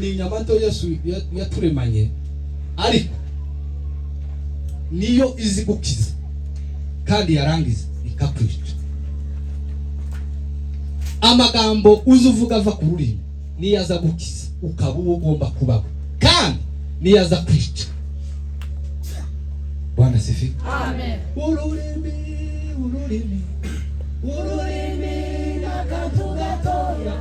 Ni inyama nto Yesu yaturemanye, ariko niyo izi gukiza kandi yarangiza ikakwica. Amagambo uzi uvuga ava ku rurimi niyo aza gukiza ukaba uwo ugomba kubaho, kandi niyo aza kwica. Bwana asifiwe. Ururimi, ururimi, ururimi n'akantu gatoya,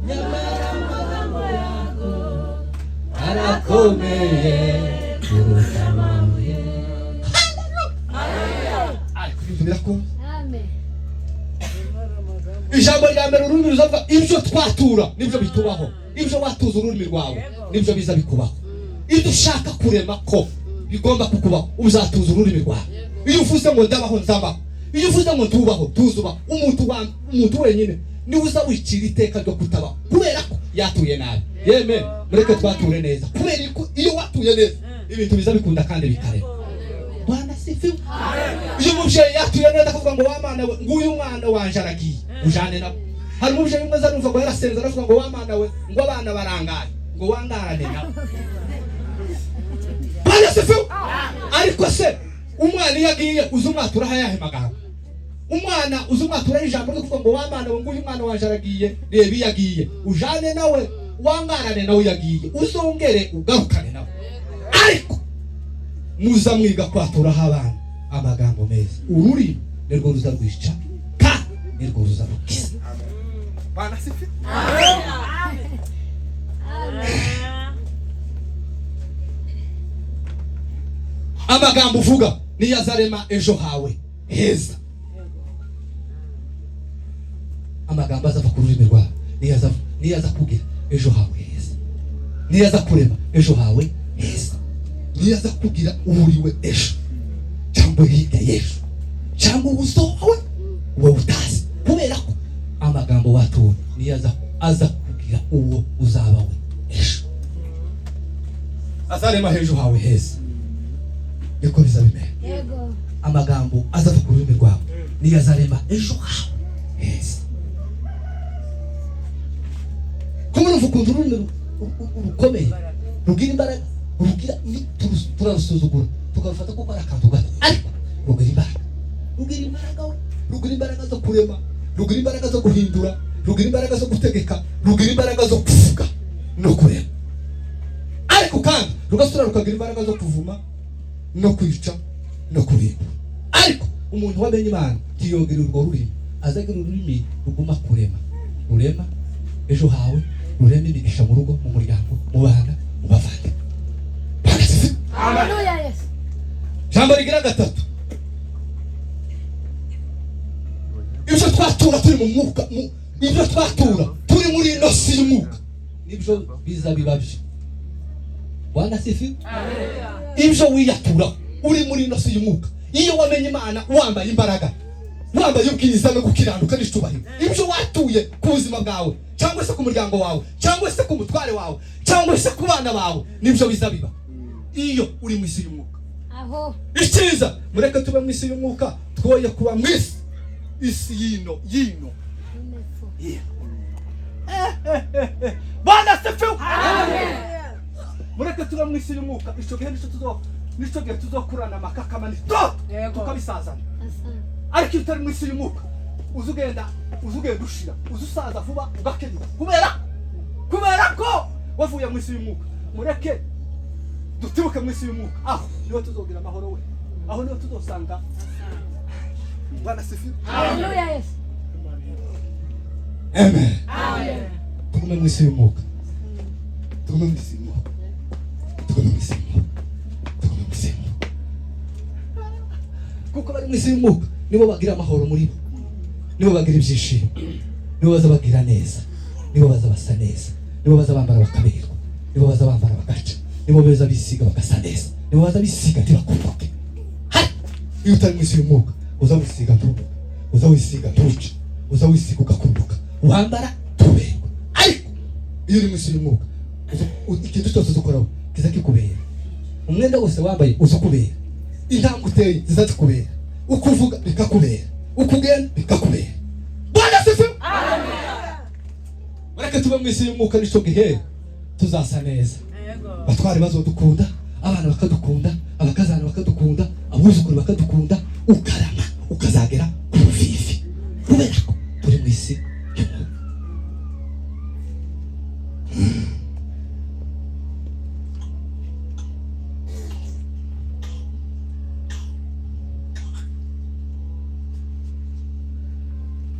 nyamara amagambo yako arakomeye kuruta amabuye. Ariko ibintu birakomeye. Ijambo rya mbere ururimi ruzavuga, ibyo twatura nibyo bitubaho. Ibyo watuza ururimi rwawe nibyo biza bikubaho. Ibyo ushaka kurema ko bigomba kukubaho, uzatuza ururimi rwawe. Iyo uvuze ngo ndabaho, nzabaho. Iyo uvuze ngo ntubaho, tuzubaho. Umuntu wenyine niwe uza wicira iteka ryo kutabaho kubera ko yatuye nabi. Yeme, mureke twature neza, kubera ko iyo watuye neza ibintu biza bikunda kandi bikarema. Bwana asifiwe. Iyo umubyeyi yatuye neza akavuga ngo wa Mana we, nguyu mwana wanje aragiye, ujane nabo. Hari umubyeyi umwe aza numva ngo yarasenze, aravuga ngo wa Mana we, ngo abana barangaye, ngo wangarane nabo. Bwana asifiwe. Ariko se umwana iyo agiye, uzi umwatura ayahe magambo? Umwana uzi umwatura ijambo ryo kuvuga ngo wa Mana we, nguyu mwana wanje aragiye, reba iyo agiye, ujane nawe, wangarane nawe iyo agiye, uzongere ugarukane nawe. Ariko muza mwiga kwaturaho abana amagambo meza. Ururimi nirwo ruza rwica kandi nirwo ruza rukiza. Bwana asifiwe. Amagambo uvuga niyo azarema ejo hawe heza. Amagambo azava ku rurimi rwawe niyo aza kugira ejo hawe heza, niyo aza kurema ejo hawe heza, niyo aza kugira uriwe ejo cyangwa hirya y'ejo cyangwa ubusohowe wowe utazi, kubera ko amagambo watuye niyo aza kugira uwo uzaba we ejo, azarema ejo hawe heza. Niko biza bimera. Amagambo azava ku rurimi rwawe niyo azarema ejo hawe heza. Ko murumva ukuntu ururimi rukomeye, rugira imbaraga, rugira turarusuzugura tukarufata kuko ari akantu gato, ariko rugira imbaraga, rugira imbaraga we, rugira imbaraga zo kurema, rugira imbaraga zo guhindura, rugira imbaraga zo gutegeka, rugira imbaraga zo kuvuga no kurema. Ariko kandi rugasura rukagira imbaraga zo kuvuma no kwica no kurimbura. Ariko umuntu wamenye Imana ntiyongera urwo rurimi, azagira ururimi ruguma kurema, rurema ejo hawe, rurema imigisha mu rugo, mu muryango, mu bana, mu bavandimwe. Haleluya Yesu. Jambo rigira gatatu, ibyo twatura turi mu mwuka, ibyo twatura turi muri ino si y'umwuka nibyo biza biba byo. Bwana asifiwe. Ibyo wiyatura uri muri ino si y'umwuka, iyo wamenye Imana wambaye imbaraga, wambaye ubwiza no gukiranuka n'icyubahiro, ibyo watuye ku buzima bwawe cyangwa se ku muryango wawe cyangwa se ku mutware wawe cyangwa se ku bana bawe nibyo biza biba iyo uri mu isi y'umwuka. Aho. Icyiza, mureke tube mu isi y'umwuka, twoye kuba mu isi, isi yino yino. Bwana asifiwe. Mureke tube mu isi y'umwuka, ico gihe nico gihe tuzokurana amakakama n'itoto tukabisazana. Ariko iyo utari mu isi y'umwuka uza ugenda ushira, uza usaza vuba, ugakenyuka kubera ko wavuye mu isi y'umwuka. Mureke dutibuke mu isi y'umwuka, aho niho tuzogira amahoro we, aho niho tuzosanga. Bwana asifiwe. Haleluya Yesu. Amen. Tugume mu isi y'umwuka, tugume mu isi y'umwuka, tugume mu isi y'umwuka, tugume mu isi y'umwuka, kuko bari mu isi y'umwuka nibo bagira amahoro muri bo, nibo bagira ibyishimo, nibo baza bagira neza, nibo baza basa neza, nibo baza bambara bakaberwa, nibo baza bambara bagaca, nibo beza bisiga bagasa neza, nibo baza bisiga ntibakuruke. Iyo utari mu isi y'umwuka uza wisiga ntunuke, uza wisiga ntuce, uza wisiga ugakuruka, wambara tuberwa. Ariko iyo uri mu isi y'umwuka ikintu cyose ukoraho kiza kikubera, umwenda wose wambaye uza ukubera, intambwe uteye ziza zikubera, uko uvuga bikakubera, uko ugenda bikakubera. Bwana asifiwe. Mureke tube mu isi y'umwuka, nico gihe Tuzasa neza, batware bazodukunda, abana bakadukunda, abakazana bakadukunda, abuzukuru bakadukunda, ukarama ukazagera ku buvivi, kubera ko turi mu isi y'umwuka.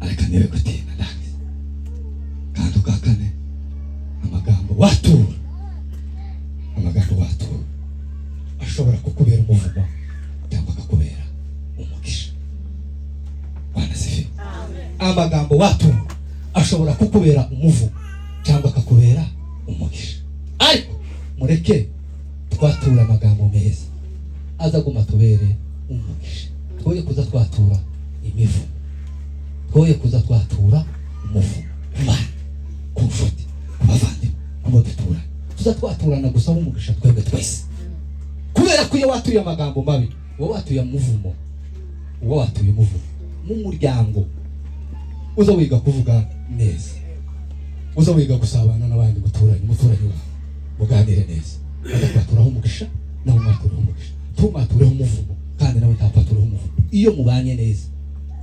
Areka niwe gutinda, ndagize kandi ubwa kane, amagambo watura, amagambo watura ashobora kukubera umuvumo cyangwa akakubera umugisha. Bwana asifiwe. Amagambo watura ashobora kukubera umuvumo cyangwa akakubera umugisha, ariko mureke twatura amagambo meza aza guma tubere umugisha. Twoye kuza twatura imivumo, twoye kuza twatura umuvumo ku bana, ku nshuti, ku bavandimwe, ku bo duturanye. Tuza twaturana gusa umugisha twebwe twese, kubera ko iyo watuye amagambo mabi, uba watuye umuvumo, uba watuye umuvumo mu muryango. Uza wiga kuvuga neza, uza wiga gusabana n'abandi muturanye, umuturanyi wawe muganire neza, adakwaturaho umugisha, nawe umwatureho umugisha. Ntumwatureho umuvumo kandi nawe ntakwatureho umuvumo. Iyo mubanye neza,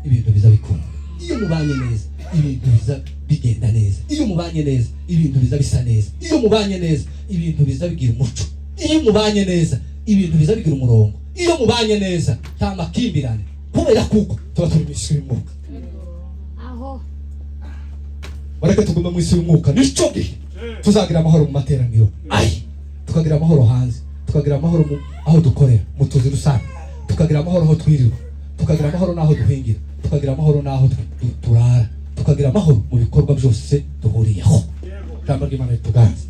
ibintu biza bikunda. Iyo mubanye neza, ibintu biza bigenda neza. Iyo mubanye neza, ibintu biza bisa neza. Iyo mubanye neza, ibintu biza bigira umuco. Iyo mubanye neza, ibintu biza bigira umurongo. Iyo mubanye neza, nta makimbirane, kubera kuko tuba turi mu isi y'umwuka. Aho. Mureke tugume mu isi y'umwuka, nico gihe tuzagira amahoro mu materaniro, ayi tukagira amahoro hanze, tukagira amahoro mu aho dukorera, mu tuzi rusange, tukagira amahoro aho twirirwa, tukagira amahoro n'aho duhingira, tukagira amahoro n'aho turara, tukagira amahoro mu bikorwa byose duhuriyeho. Ijambo ry'Imana rituganze.